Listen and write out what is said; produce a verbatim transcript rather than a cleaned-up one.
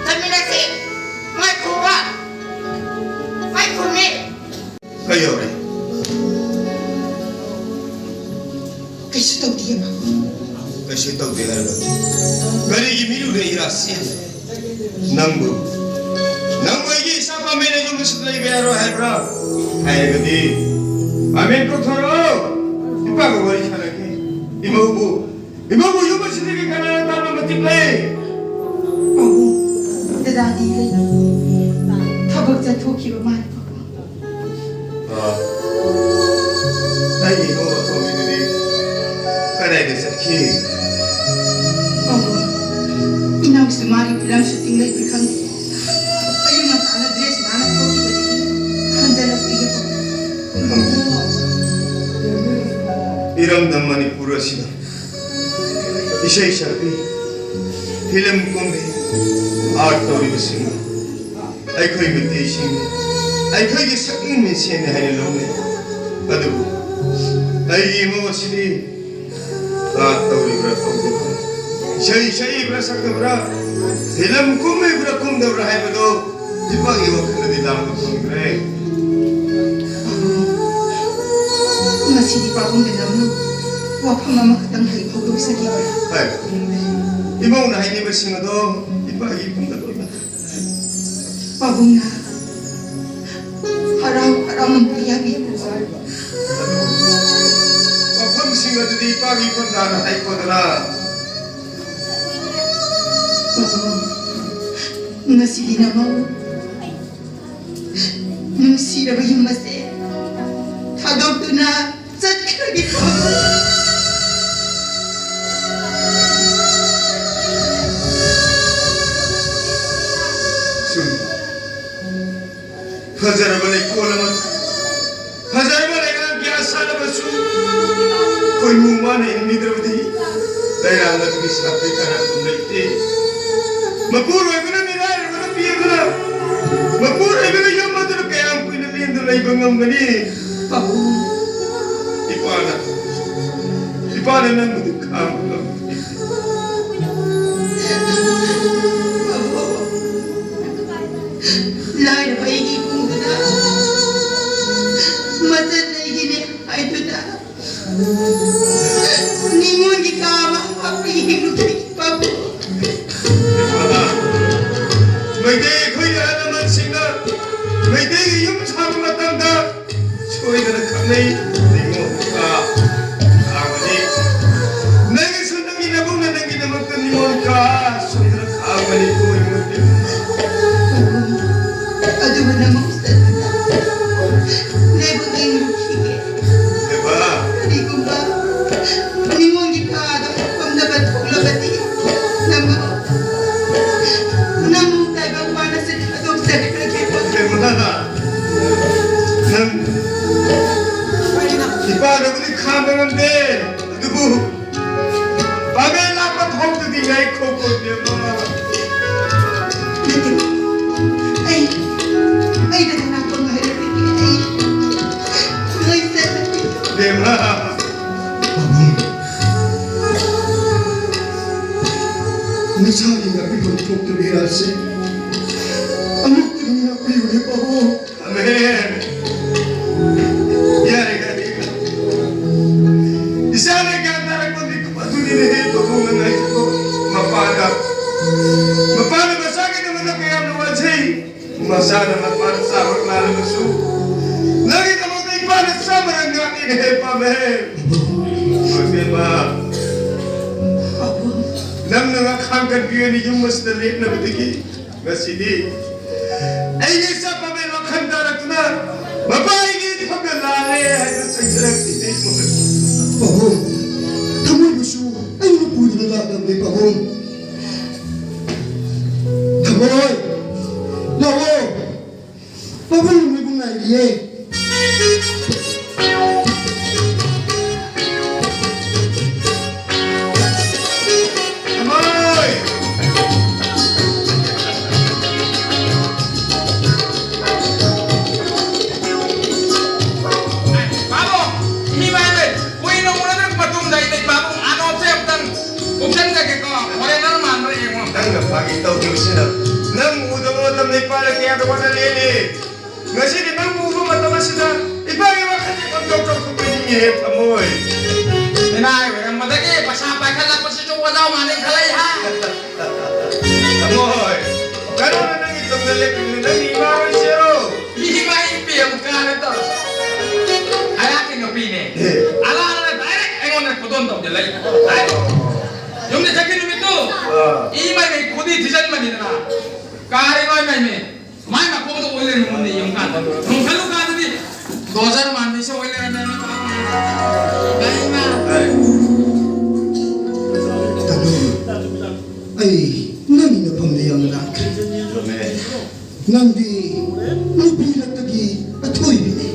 ꯆꯠꯃꯤꯟꯅꯁꯤ꯫ ꯉꯥꯏꯈꯣꯕ꯫ ꯉꯥꯏꯈꯣꯃꯤ꯫ ꯀꯩꯗꯧꯔꯦ? ꯀꯩꯁꯨ ꯇꯧꯗꯤꯌꯦ, ꯄꯥꯕꯨꯡ꯫ ꯀꯩꯁꯨ ꯇꯧꯗꯦ ꯍꯥꯏꯔꯒ ꯀꯔꯤꯒꯤ ꯃꯤꯔꯨꯔꯦ ꯏꯔꯥꯁꯤ? ꯅꯪꯕꯨ, ꯅꯪꯕꯨ ꯑꯩꯒꯤ ꯏꯆꯥ ꯄꯥꯝꯃꯦꯅ ꯌꯨꯝ ꯑꯁꯤꯗ ꯂꯩꯕ ꯌꯥꯔꯣꯏ ꯍꯥꯏꯕ꯭ꯔꯥ? ꯍꯥꯏꯔꯒꯗꯤ ꯄꯥꯃꯦꯟ ꯀꯧꯊꯣꯔꯛꯑꯣ꯫ ꯏꯄꯥꯒ ꯋꯥꯔꯤ ꯁꯥꯟꯅꯒꯦ꯫ ꯏꯃꯧꯕꯨ, ꯏꯃꯧꯕꯨ ꯌꯨꯝ ꯑꯁꯤꯗꯒꯤ ꯀꯅꯥꯅ ꯇꯥꯟꯕ ꯃꯇꯤꯛ ꯂꯩ? ꯄꯥꯕꯨꯡ, ꯗꯗꯥꯗꯤ ꯂꯩ꯫ ꯊꯕꯛ ꯆꯠꯊꯣꯛꯈꯤꯕ ꯃꯥꯜꯂꯦ, ꯄꯥꯕꯨꯡ꯫ ꯑ, ꯑꯩꯒꯤ ꯏꯃꯧ ꯑꯇꯣꯝꯕꯤꯗꯨꯗꯤ ꯀꯗꯥꯏꯗ ꯆꯠꯈꯤ? ꯄꯥꯕꯨꯡ, ꯏꯅꯥꯎꯁꯨ ꯃꯥꯒꯤ ꯐꯤꯂꯝ ꯁꯨꯇꯤꯡ ꯂꯩꯕ ꯈꯪꯗꯦ꯫ ꯑꯌꯨꯛ ꯉꯟꯇꯥꯅ ꯗ꯭ꯔꯦꯁ ꯅꯥꯟꯅ ꯊꯣꯛꯈꯤꯕꯗꯒꯤ ꯍꯟꯖꯜꯂꯛꯇ꯭ꯔꯤꯌꯦ, ꯄꯥꯕꯨꯡ꯫ ꯈꯪꯗꯦ꯫ ꯏꯔꯝꯗꯝ ꯃꯅꯤꯄꯨꯔ ꯑꯁꯤꯗ ꯏꯁꯩ ꯁꯛꯄꯤ, ꯐꯤꯂꯝ ꯀꯨꯝꯕꯤ, ꯑꯥꯔꯠ ꯇꯧꯔꯤꯕꯁꯤꯡ ꯑꯩꯈꯣꯏ ꯃꯩꯇꯩꯁꯤꯡ ꯑꯩꯈꯣꯏꯒꯤ ꯁꯛꯅꯤꯡ ꯃꯤꯡꯁꯦꯟꯅꯤ ꯍꯥꯏꯅ ꯂꯧꯅꯩ꯫ ꯑꯗꯨꯕꯨ ꯑꯩꯒꯤ ꯏꯃꯧ ꯑꯁꯤꯗꯤ ꯑꯥꯔꯠ ꯇꯧꯔꯤꯕ꯭ꯔꯥ ꯇꯧꯗꯕ꯭ꯔꯥ, ꯏꯁꯩ ꯁꯛꯏꯕ꯭ꯔꯥ ꯁꯛꯇꯕ꯭ꯔꯥ, ꯐꯤꯂꯝ ꯀꯨꯝꯂꯤꯕ꯭ꯔꯥ ꯀꯨꯝꯗꯕ꯭ꯔꯥ ꯍꯥꯏꯕꯗꯨ ꯏꯄꯥꯒꯤ ꯋꯥꯈꯜꯗꯗꯤ ꯂꯥꯡꯕ ꯐꯪꯗ꯭ꯔꯦ꯫ ꯉꯁꯤꯗꯤ ꯄꯥꯕꯨꯡꯗ ꯅꯝꯃꯨ ꯋꯥꯐꯝ ꯑꯃꯈꯛꯇꯪ ꯍꯥꯏ ꯐꯣꯡꯗꯣꯛꯆꯒꯦ꯫ ꯍꯥꯏ꯫ ꯏꯃꯧꯅ ꯍꯥꯏꯅꯤꯡꯕꯁꯤꯡ ꯑꯗꯣ ꯏꯄꯥꯒꯤ ꯏꯐꯝꯗ ꯂꯣꯏꯅ꯫ ꯄꯥꯕꯨꯡꯅ ꯍꯔꯥꯎ ꯍꯔꯥꯎꯅ ꯃꯇꯦꯡ ꯌꯥꯕꯤꯌꯨ꯫ ꯋꯥꯐꯝꯁꯤꯡ ꯑꯗꯨꯗꯤ ꯏꯄꯥꯒꯤ ꯏꯐꯝꯗ ꯍꯥꯟꯅ ꯍꯥꯏꯈꯣꯗꯅ꯫ ꯄꯥꯕꯨꯡ, ꯉꯁꯤꯗꯤ ꯅꯃꯧ ꯅꯨꯡꯁꯤꯔꯕ ꯌꯨꯝ ꯑꯁꯦ ꯊꯥꯗꯣꯛꯇꯨꯅ ꯆꯠꯈ꯭ꯔꯒꯦ꯫ ꯁꯨꯝ ꯐꯖꯔꯕ ꯂꯩꯀꯣꯜ ꯑꯃ, ꯐꯖꯔꯕ ꯂꯩꯉꯥꯛ ꯀꯌꯥ ꯁꯥꯠꯂꯕꯁꯨ ꯈꯣꯏꯃꯨ ꯃꯥꯅ ꯏꯟꯕꯤꯗ꯭ꯔꯕꯗꯤ ꯂꯩꯔꯥꯡ ꯑꯗꯨꯒꯤ ꯁꯥꯠꯄꯒꯤ ꯀꯥꯟꯅꯐꯝ ꯂꯩꯇꯦ꯫ ꯃꯄꯨꯔꯣꯏꯕꯅ ꯃꯤꯔꯥꯏꯔꯕ ꯅꯨꯄꯤ ꯑꯗꯨꯅ ꯃꯄꯨꯔꯣꯏꯕꯅ ꯌꯨꯝ ꯑꯗꯨꯗ ꯀꯌꯥꯝ ꯀꯨꯏꯅ ꯂꯦꯡꯗꯨꯅ ꯂꯩꯕ ꯉꯝꯒꯅꯤ? ꯄꯥꯕꯨꯡ꯫ ꯏꯄꯥꯅ, ꯏꯄꯥꯅ ꯅꯪꯕꯨꯗꯤ ꯈꯥꯡꯕ ꯉꯝꯗꯦ꯫ ꯄꯥꯕꯨꯡ꯫ ꯅꯤꯉꯣꯜꯒꯤ ꯀꯥ ꯑꯃ ꯍꯥꯞꯄ ꯌꯦꯡꯂꯨꯒꯦ, ꯄꯥꯕꯨꯡ꯫ ꯃꯩꯇꯩ ꯑꯩꯈꯣꯏꯒꯤ ꯑꯍꯜ ꯂꯃꯟꯁꯤꯡꯅ ꯃꯩꯇꯩꯒꯤ ꯌꯨꯝ ꯁꯥꯕ ꯃꯇꯝꯗ ꯁꯣꯏꯗꯅ ꯈꯪꯅꯩ꯫ ꯅꯤꯉꯣꯜ ꯀꯥ ꯁꯥꯕꯅꯤ꯫ ꯅꯪꯒꯤꯁꯨ ꯅꯪꯒꯤ ꯅꯕꯨꯡꯅ ꯅꯪꯒꯤꯗꯃꯛꯇ ꯅꯤꯉꯣꯜ ꯀꯥ ꯁꯣꯏꯗꯅ ꯈꯥꯛꯑꯝꯒꯅꯤ꯫ ꯏꯃꯣꯏ ꯏꯃꯣꯏ ꯏꯃꯣꯏ꯫ ꯑꯗꯨꯕꯨ ꯅꯃꯧꯁꯤꯗ ꯅꯦꯕꯨ ꯌꯦꯡꯂꯨꯈꯤꯒꯦ꯫ ꯕꯦꯝꯃ꯫ ꯀꯔꯤꯒꯨꯝꯕ ꯅꯤꯉꯣꯜꯒꯤ ꯀꯥꯗ ꯐꯝꯅꯕ ꯊꯣꯛꯂꯕꯗꯤ ꯅꯃꯧ, ꯅꯃꯧ ꯇꯥꯏꯕꯪ ꯄꯥꯟ ꯑꯁꯤ ꯊꯥꯗꯣꯛꯆꯈ꯭ꯔꯒꯦ꯫ ꯕꯦꯝꯃ꯫ ꯅꯪ ꯏꯄꯥꯅꯕꯨꯗꯤ ꯈꯥꯝꯕ ꯉꯝꯗꯦ, ꯑꯗꯨꯕꯨ ꯄꯥꯃꯦꯟ ꯂꯥꯛꯄ ꯐꯥꯎꯗꯗꯤ ꯉꯥꯏꯈꯣ, ꯕꯦꯝꯃ꯫ ꯅꯠꯇꯦ, ꯑꯩ, ꯑꯩ ꯅꯪ ꯂꯥꯛꯄ ꯉꯥꯏꯔꯒꯦ, ꯑꯩ ꯂꯣꯏ ꯆꯠꯂꯒꯦ꯫ ꯕꯦꯝꯃ꯫ ꯄꯥꯕꯨꯡ, ꯅꯁꯥꯒꯤ ꯉꯥꯛꯄꯤꯐꯝ ꯊꯣꯛꯇꯕ ꯏꯔꯥꯜꯁꯦ ꯑꯃꯨꯛꯇꯪ ꯉꯥꯛꯄꯤꯌꯨꯅꯦ, ꯄꯥꯕꯨꯡ꯫ ꯑꯃꯦꯟ꯫ ꯌꯥꯔꯦ, ꯌꯥꯔꯦ꯫ ꯏꯆꯥꯅ ꯒ꯭ꯌꯥꯟ ꯇꯥꯔꯛꯄ ꯃꯤꯀꯨꯞ ꯑꯗꯨꯅꯤꯅꯦꯍꯦ, ꯄꯥꯕꯨꯡꯅ ꯉꯥꯏꯁꯤꯕꯣ꯫ ꯃꯄꯥꯅ, ꯃꯄꯥꯅ ꯃꯆꯥꯒꯤꯗꯃꯛꯇ ꯀꯌꯥꯝꯅ ꯋꯥꯖꯩ꯫ ꯃꯆꯥꯅ ꯃꯄꯥꯅ ꯆꯥꯕ ꯂꯥꯜꯂꯕꯁꯨ, ꯅꯪꯒꯤꯗꯃꯛꯇ ꯏꯄꯥꯅ ꯆꯥꯝꯃꯔꯛ ꯉꯥꯛꯂꯤꯅꯦꯍꯦ, ꯄꯥꯃꯦꯟ꯫ ꯏꯃꯥ ꯏꯕꯦꯝꯃ, ꯅꯪꯅ ꯉꯥꯈꯥꯡ ꯀꯟꯕꯤ ꯑꯣꯏꯅ ꯌꯨꯝ ꯑꯁꯤꯗ ꯂꯦꯞꯅꯕꯗꯒꯤ ꯉꯁꯤꯗꯤ ꯑꯩꯒꯤ ꯏꯆꯥ ꯄꯥꯃꯦꯟ ꯋꯥꯈꯜ ꯇꯥꯔꯛꯇꯨꯅ ꯃꯄꯥꯒꯤ ꯏꯐꯝꯗ ꯂꯥꯜꯂꯦ ꯍꯥꯏꯅ ꯆꯩꯖꯔꯛꯂꯤꯅꯦ꯫ ꯄꯥꯕꯨꯡ, ꯊꯃꯣꯏꯕꯨꯁꯨ ꯑꯩꯅ ꯄꯨꯗꯨꯅ ꯂꯥꯛꯂꯕꯅꯦ, ꯄꯥꯕꯨꯡ꯫ ꯊꯃꯣꯏ, ꯂꯥꯛꯑꯣ꯫ ꯄꯥꯕꯨꯡ ꯅꯣꯏꯕꯨ ꯉꯥꯏꯔꯤꯌꯦ꯫ ꯊꯃꯣꯏ! ꯄꯥꯕꯨꯡ! ꯏꯃꯥ ꯏꯕꯦꯟ! ꯀꯨꯏꯅ ꯎꯅꯗ꯭ꯔ ꯃꯇꯨꯡꯗ ꯑꯩ ꯄꯥꯕꯨꯡ ꯑꯅꯣꯞꯁꯦ ꯑꯝꯇꯪ ꯎꯞꯁꯟꯖꯒꯦꯀꯣ, foreigner ꯃꯥꯟꯕ꯭ꯔꯥ ꯌꯦꯡꯉꯣ꯫ ꯅꯪꯅ ꯐꯥꯒꯤ ꯇꯧꯈꯤꯕꯁꯤꯅ ꯅꯪ ꯎꯗꯕ ꯃꯇꯝꯗ ꯏꯄꯥꯅ ꯀꯌꯥꯗ ꯋꯥꯅ ꯂꯦꯜꯂꯤ꯫ ꯉꯁꯤꯗꯤ ꯅꯪꯕꯨ ꯎꯕ ꯃꯇꯝ ꯑꯁꯤꯗ ꯏꯄꯥꯒꯤ ꯋꯥꯈꯜꯁꯦ ꯄꯪꯆꯥꯎ ꯆꯥꯎꯊꯣꯛꯄ ꯅꯤꯡꯉꯤꯍꯦ ꯊꯃꯣꯏ꯫ ꯏꯅꯥꯏ ꯑꯣꯏꯔꯝꯕꯗꯒꯤ ꯄꯩꯁꯥ ꯄꯥꯏꯈꯠꯂꯛꯄꯁꯤꯁꯨ ꯋꯥꯖꯥꯎ ꯃꯥꯟꯅꯩ ꯈꯜꯂꯛꯏ ꯍꯥ? ꯇꯥꯃꯣ ꯍꯣꯏ, ꯀꯔꯝꯅ ꯅꯪꯒꯤ ꯇꯨꯡꯗ ꯂꯦꯞꯄꯤꯕꯅꯣ? ꯅꯪꯒꯤ ꯏꯃꯥ ꯍꯣꯏꯁꯤꯔꯣ? ꯏꯃꯥ ꯏꯄꯤ ꯑꯃꯨꯛ ꯀꯥꯔꯦ ꯇꯧꯔꯤꯁꯦ꯫ ꯑꯩꯍꯥꯛꯀꯤ ꯅꯨꯄꯤꯅꯦ꯫ ꯑꯦ꯫ ꯑꯂꯥꯅ direct ꯑꯩꯉꯣꯟꯗ ꯈꯨꯗꯣꯟ ꯇꯧꯁꯤꯜꯂꯛꯏ꯫ Direct꯫ ꯌꯨꯝꯗ ꯆꯠꯈꯤ ꯅꯨꯃꯤꯠꯇꯨ ꯑꯥ꯫ ꯏꯃꯥꯏ ꯃꯩ ꯈꯨꯗꯤ ꯊꯤꯖꯤꯟꯕꯅꯤꯗꯅ꯫ ꯀꯥꯔꯦ ꯏꯃꯥꯏ ꯃꯩ ꯃꯩ꯫ ꯃꯥꯏ ꯃꯈꯣꯡꯗ ꯑꯣꯏ ꯂꯩꯔꯝꯃꯣꯅꯦ ꯌꯦꯡꯉꯨꯀꯥꯟꯗ꯫ ꯅꯣꯡꯈꯠꯂꯨ ꯀꯥꯟꯗꯗꯤ ꯗꯣꯖꯔ ꯃꯥꯟꯕꯤꯁꯦ ꯑꯣꯏ ꯂꯩꯔꯝꯃꯦ꯫ ꯏꯃꯥ꯫ ꯇꯥꯃꯣ, ꯑꯩ ꯅꯪꯒꯤ ꯅꯐꯝꯗ ꯌꯥꯝꯅ ꯂꯥꯛꯈ꯭ꯔꯦ꯫ ꯆꯨꯝꯃꯦ꯫ ꯅꯪꯗꯤ ꯅꯨꯄꯤ ꯂꯛꯇꯒꯤ ꯑꯊꯣꯏꯕꯤꯅꯤ꯫